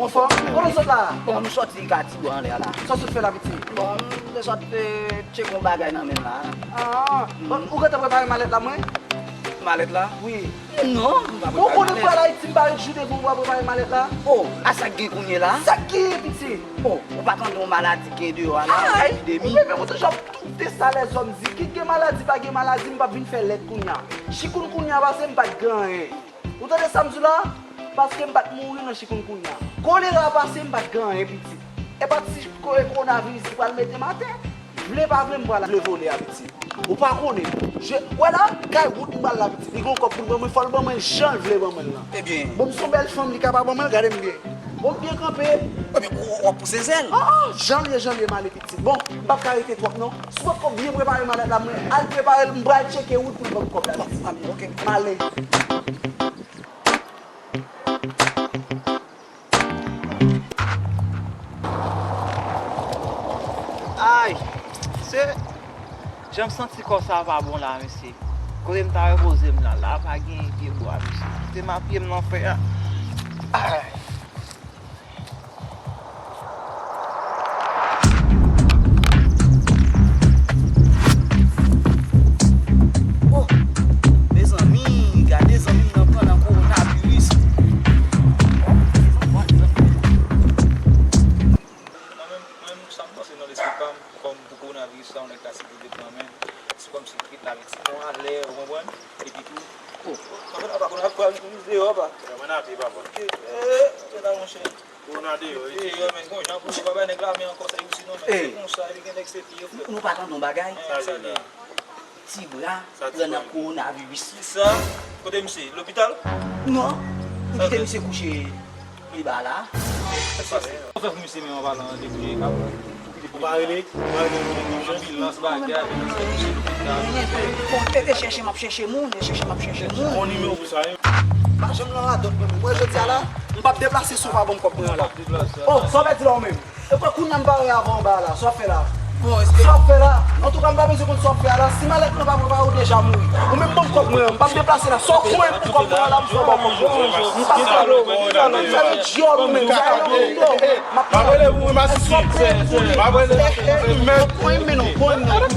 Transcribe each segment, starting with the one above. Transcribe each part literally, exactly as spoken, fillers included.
Anfòm? Kote w sot la? Bon, m soti Katibwa anlè a la. Sa w sot fè la, pitit? Bon, m te sot, eh, tcheke yon bagay nan men m la. Ah, bon, ou gentan prepare malèt la, mwen? Malèt la? Wi. Non, m pa prepare malèt. Bon, ou konnen pral Ayiti, m pa ret jou devan w prepare malèt la. Oh, a sa k gen kounye la? Sa k genyen, pitit? Oh, ou pa tande yon maladi gen deyò a la, ay, epidemi? Ou menm, ou toujou ap doute sa lèzòm di. Kit gen maladi, pa gen maladi, m p ap vin fè lèd kounye a. Chikungunya pase, m pa t gen anyen. Ou tande sa m di w la? Paske m pa t mouri nan chikungunya. Kolera pase, m pa t gen anyen, pitit. E pa ti ko-, kowonaviris ki pral mete m atè. Vle pa vle, m pral vle vole a, pitit. Ou pa konnen. Je, wè la, kay wout m pral la, pitit. Li gen yon kòb pou l ban mwen, fò l ban mwen l jan l vle ban mwen l lan. Ebyen. Bon, m se yon bèl fanm, li ka pa ban mwen l, gade m byen. Bon, m byen kanpe. Ebyen, w, w ap pouse zèl. Ah, ah, jan l ye, jan l ye, m ale, pitit. Bon, m p ap ka rete twòp, non. Si w poko byen prepare malèt la, mwen al prepare l, m pral tcheke wout pou l ban m kòb la, pitit. Ah, ok. M ale. Ay, se, jan m santi kò sa pa bon la, mesye. Kote m ta repoze m la, la pa gen pye bwa, mesye. Kite m a pye m nan fè a. Ay. Oh, mezanmi, gade zanmi m nan pran nan kowonaviris. Oh, mezanmi, mezanmi. Mwen menm, mwen menm, sa m panse nan lespri pa m, kòm pou kowonaviris la, yon nèg ta sipoze pran men, se kòmsi li t la met ti pon alè, ou konprann? Epi tou, oh, anfen, apa kowonaviris deyò, apa. Mwen nan pye, papa. Ok, eh, se la, monchè. Kowonaviris deyò, wi. Deyò, men, gon jan pou nou pa bay nèg la men ankò, sa yo si non, men se konsa, epi gen nèg se pye, frè. Nou pa tande yon bagay? Sa li la. Ti bra pran nan kowonaviris. Kisa? Kote misye? Lopital? Non. M kite misye kouche anba la. Sa k pase? Sa w fè pou misye menm an palan de kounye a? Ou pa rele? Ou pa rele anbilans, bagay, misye kouche lopital. Bon, e, e chèche m ap chèche moun, e chèche m ap chèche moun. Bon nimewo pou sa, wi. Pa janm nan radòt mwen menm. Mwen jodi a la, m p ap deplase si w pa ban m kòb mwen an la. Oh, sa w pèdi la ou menm? E pa kounye a m pare avè w anba la, sa w ap fè la? Bon, èske sa w ap fè la? Antouka, m pa bezwen konn sa w ap fè a la. Si malèt mwen pa prepare, ou deja mouri. Ou menm ban m kòb mwen an, m p ap deplase la. Sa w konnen pou kòb mwen an la, m fè w ba w kòb mwen an. M p ap fè w, m fè w dyòl ou menm. M ap rele pou mwen, masisi. M ap rele pou mwen. Mwen menm non, mwen menm non,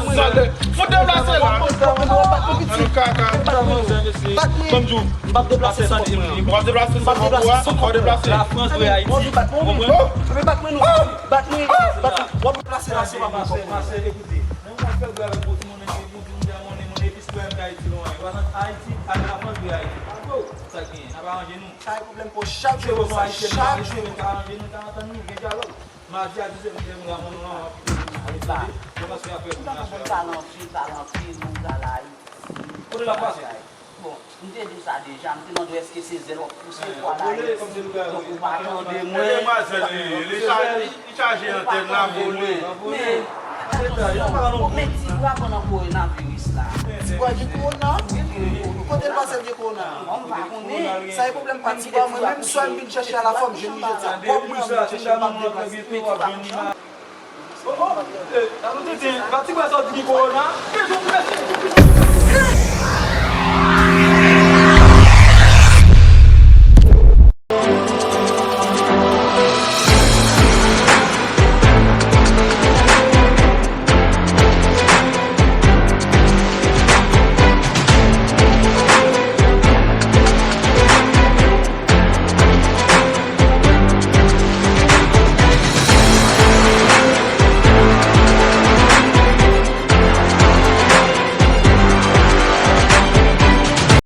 mwen menm. Fout deplase la. Bat mwen. Bat mwen. M p ap deplase san kòb mwen an. W ap deplase san kòb ou a, w ap deplase. Lafrans vre Ayiti. Ou konprann? Bat mwen non. Bat mwen. Bat mwen. W ap deplase la si w pa pran kòb mwen. Mache, mache, ekoute. Mwen, mwen fè gwa avèk gwo timoun, epi gwo timoun, gwo timoun, epi sitwayen Ayiti, non, anyen. Lafrans, Ayiti, ak Lafrans vre Ayiti. Bravo! Sa k genyen? N ap aranje nou. Sa e pwoblèm pou chak jou, chak jou. N ap aranje nou, n ap antann nou, gen dyalòg. Madi a diz è, nou gen yon ramon, nou ap pale. Yo panse afè pou nasyon. Pale anpil, pale anpil, nou pral Ayiti. Kote l ap pase? Bon, m te di w sa deja, m te mande w èske se zèl w ap pouse pou al Ayiti. Donk ou pa tande mwen. Demwazèl li ye, li chaje, li chaje antèn la vole. Men, atansyon, bon, men ti bwa pran nan kowonaviris la. Ti bwa gen kowona? Kote l pase l gen kowona? Bon, m pa konnen. Sa e pwoblèm pa ti bwa, mwen menm swa m vin chèche a la fòm, jwenn li jodi a. Kòb mwen an m vin chèche, m p ap deplase. Oh, oh, eh, la nou tenten, pa ti bwa sa w di gen kowona. Bezwen pou mèsi.